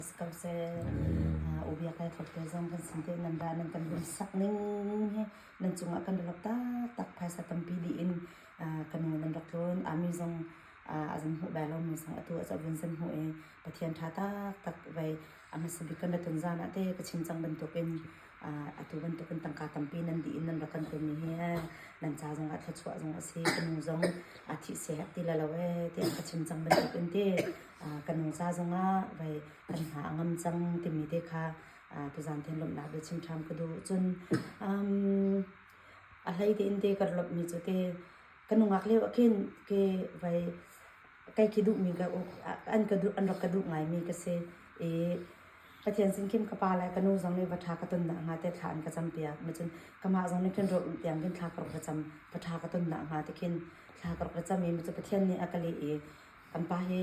Si ko seh. Ubia kai thlop te zong kan sin te nan ra nan kan vun sak ning hi nan cungah kan rak taktak phaisa tampi dih in ka nu nan rak tlun ami zong a zan hmuh bai lo mi zong atu a vun zan hmuh i Pathian tha taktak vai a hmasa bik kan ra tun zan ah te ka chim cang bantukin atu bantukin tangka tampi nan dih in nan rak kan tlun mi hi nan ca zong ah thluachuah zong a si ka nu zong a thih seh ti la lo e tiah ka chim cang bantukin te ka nu ca zongah vai kan hna a ngam cang timi te kha tuzan then lawmhnak bia chim ṭham ka duh cun a hlei tein te ka lawmh mi cu te ka nungak lio ah khin ke vai kai khi duhmi ka an ka duh an rak ka duh ngaimi ka si i Pathian sin khin ka pa le ka nu zong nih va ṭha ka ton nakhnga te thla an ka campiak. Macun kamah zong nih khin rawl ulh tiang khin thla ka rak ra cam. Va ṭha ka ton nakhnga te khin thla ka rak ra cam i macu Pathian nih a ka leh i kan pa hi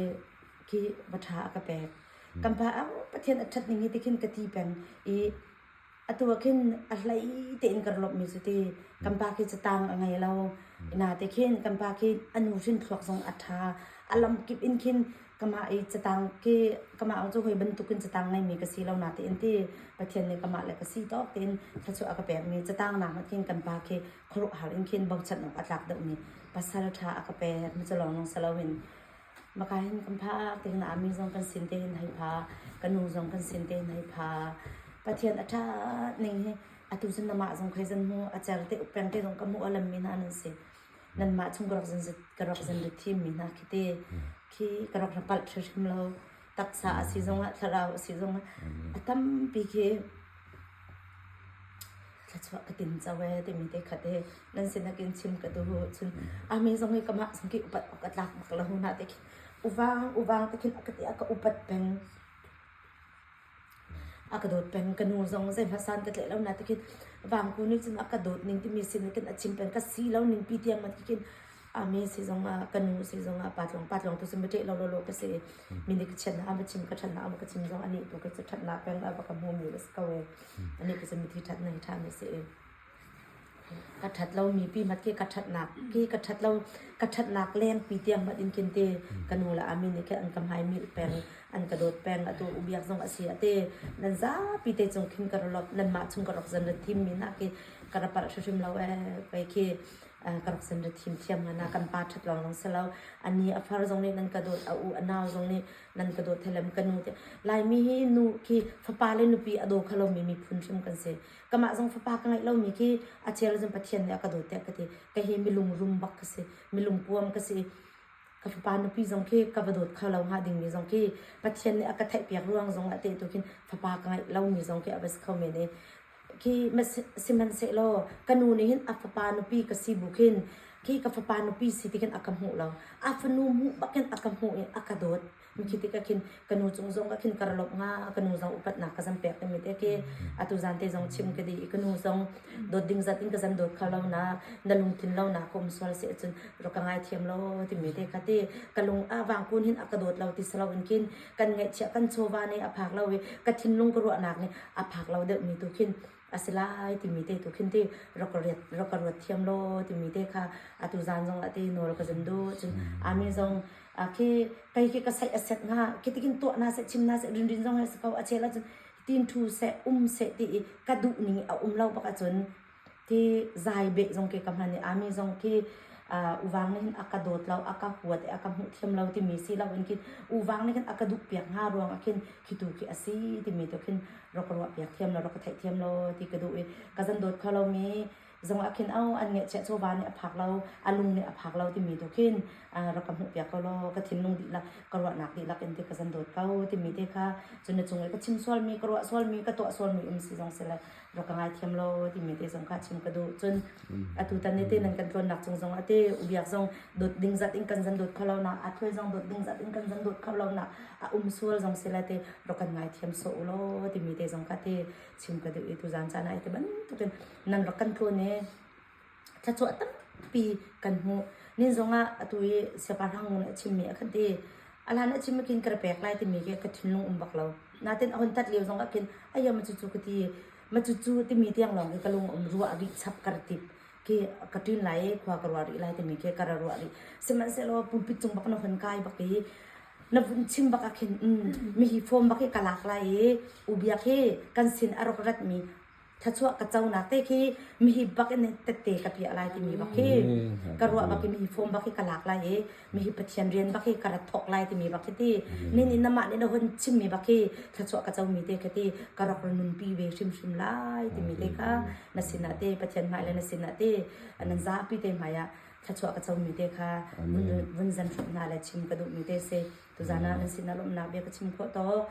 khi va ṭha a ka pek. Kan pa au Pathian a ṭhat ning hi ti khin ka ti peng i Atu ah khin a hlei tein ka lawmhmi cu ti kan pa khi catang a ngei lo. Nate khin kan pa khi a nu hrin thluak zong a ṭha. A lamkip in khin kamah i catang khi kamah cu hawi bantukin catang ngeimi ka si lo natein ti Pathian nih kamah le ka si tawk tein thluachuah a ka pekmi catang nak ah khin kan pa khi khuaruahhar in khin bochan awk a tlak deuhmi pasal ṭha a ka pek. Mi cu lawnglawng si loin Maka hin kan phak ti hin ami zong kan sin te hin hei pha, ka nu zong kan sin te hin hei pha. Pathian a ṭhat ning hi atu cun namah zong khei zan mu a cer te peng te zong ka hmuh a lammi hna nan si. Nanmah chung ka rak zan ka rak zan rit thimmi hna khi te khi ka rak ra palh hrimhrim lo. Taksa a si zongah thlarau a si zongah a tampi khi thluachuah ka tin co ee timi te khat he nan sinak in chim ka duh cun ami zong hi kamah zong khi upat awk a tlak bak lo na te khin uvang uvang te khin a ka ti a ka upat peng a ka dawt peng ka nu zong zei hmasan ka tleh lo na te khin vangku nih cun a ka dawt ning timi sin khin a chim peng ka si lo ning pi tiang man khin Ami si zongah ka nu si zongah pa tlawng pa tlawng tu cu mi lo lo ka si. Mi nih ka chiatnak an va chim ka ṭhatnak an va ka chim zong anih tu ka cu ṭhatnak peng a va ka hmumi va si ko e. Anih ka cu mithi ṭhatnak hi ṭhami si i. Ka ṭhat lo mi pi mat khi ka ṭhatnak khi ka ṭhat lo ka ṭhatnak leng pi tiang mat in khin te ka nu le ami nih khin an ka hmai milh peng an ka dawt peng atu ubiak zong a si ate nan zapi te cung khin ka ra lop nan mah chung ka rak zan ra thim mi na khi ka ra palh hrimhrim lo e pei khi ka rak sin ra thim thiam nga na kan pa ṭhat lawng zong si lo ani a far zong nih nan ka dawt a u a nau zong nih nan ka dawt thelem ka nu te Laimi hi nu khi fapa le nupi a daw kho lomi miphun hrim kan si kamah zong fapa ka ngeih lomi khi a chel zong Pathian nih a ka dawt tiah ka ti ka hi milung rum bak ka si milung puam ka si ka fapa nupi zong khi ka va dawt kho lo hnga dingmi zong khi Pathian nih a ka theihpiak ruang zong ah te tu khin fapa ka ngeih lomi zong khi a va si kho men i Khi sihmanhsehlaw ka nu nih hin a fapa nupi ka si bu khin khi ka fapa nupi si ti khin a ka hmuh lo. A fanu hmuh bakin a ka hmuh i a ka dawt. Khi tikah khin ka nu cung zong ah khin ka ra lawmh hnga, ka nu zong upatnak ka zan pek timi te khi atu zan te zong chim ka di i ka nu zong dawt ding zat in ka zan dawt kho lo na, na lungthin lo na ka um sual si ahcun rak ka ngaithiam law timi te kha ti ka lung a vangkun hin a ka dawt lo ti si loin khin kan ngaihchiah kan chawva nih a phak lo i ka thinlung ka ruahnak nih a phak lo deuhmi tu khin a si lai timi te tu khin ti rak ka riat rak ka ruat thiam law timi te kha atu zan zong ah ti nawl ka zun du cun ami zong a khi kai khi ka saih a set nga khi tikin tuah na seh chim na seh rinrin zong he si ko a chel ahcun tin thu seh um seh ti i ka duh ning a um lo bak ahcun Ti zai beh zong khi ka hman i ami zong khi uvang nih hin a ka dawt lo, a ka huat i a ka hmuh thiam lo timi si lo in khin uvang nih khin a ka duh piak hnga ruang ah khin khi tu khi a si timi tu khin rak ka ruah piak thiam lo, rak ka theih thiam lo ti ka duh i ka zan dawt kho lomi zong ah khin oh an ngeihchiah chawva nih a phak lo, a lung nih a phak lo timi tu khin rak ka hmuh piak ko law ka thinlung dihlak ka ruahnak dihlak in ti ka zan dawt ko timi te kha cun na cung i ka chim sualmi ka ruah sualmi ka tuah sualmi um si zong si le rak ka ngaithiam law timi te zong kha chim ka duh. Cun atu tan ni te nan kan tlawnnak cung zong ate ubiak zong dawt ding zat in kan zan dawt kho lo na a thuai zong dawt ding zat in kan zan dawt kho lo na a um sual zong sila te rak kan ngaithiam sawh u law timi te zong kha te chim ka duh i tuzan caan ah te bantukin nan rak kan tlawn i thluachuah tampi kan hmuh. Nin zongah atu i siangpahrang nih a chimmi a khan ti. A hlan a chim khin ka ra pek lai timi khi ka thinlung um bak lo. Natin a hun tat lio zongah khin aya ma cucu ka ti ma cucu timi tiang lawng khi ka lung um ruah rih chap ka ra tip khi ka ṭin lai i khua ka ruah rih lai timi khi ka ra ruah rih. Sihmanhsehlaw pulpit cung bak na hun kai bak i. Na vun chim bak ah khin mi hi form bak hi ka lak lai i u biak hi kan sin a rak ratmi thluachuah ka conak te khi mi hi bak in tette ka piah lai timi bak khi ka ruah bak i mi hi form bak hi ka lak lai i mi hi Pathian rian bak hi ka rat thok lai timi bak khi ti nin in namah nih na hun chimmi bak khi thluachuah ka comi te khi ti ka rak nunpi ve hrimhrim lai timi te kha na sinah te Pathian hmai le na sinah te nan zapi te hmai ah thluachuah ka comi te kha vun zan hrup hna le chim ka duhmi te si. Tuzan ah nan sinah lawmhnak bia ka chim khawh tawk.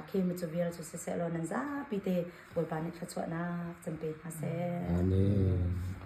Khi mi cu vial cu siseh law nan zapi te Bawipa nih thluachuahnak can pe hna seh. Amen.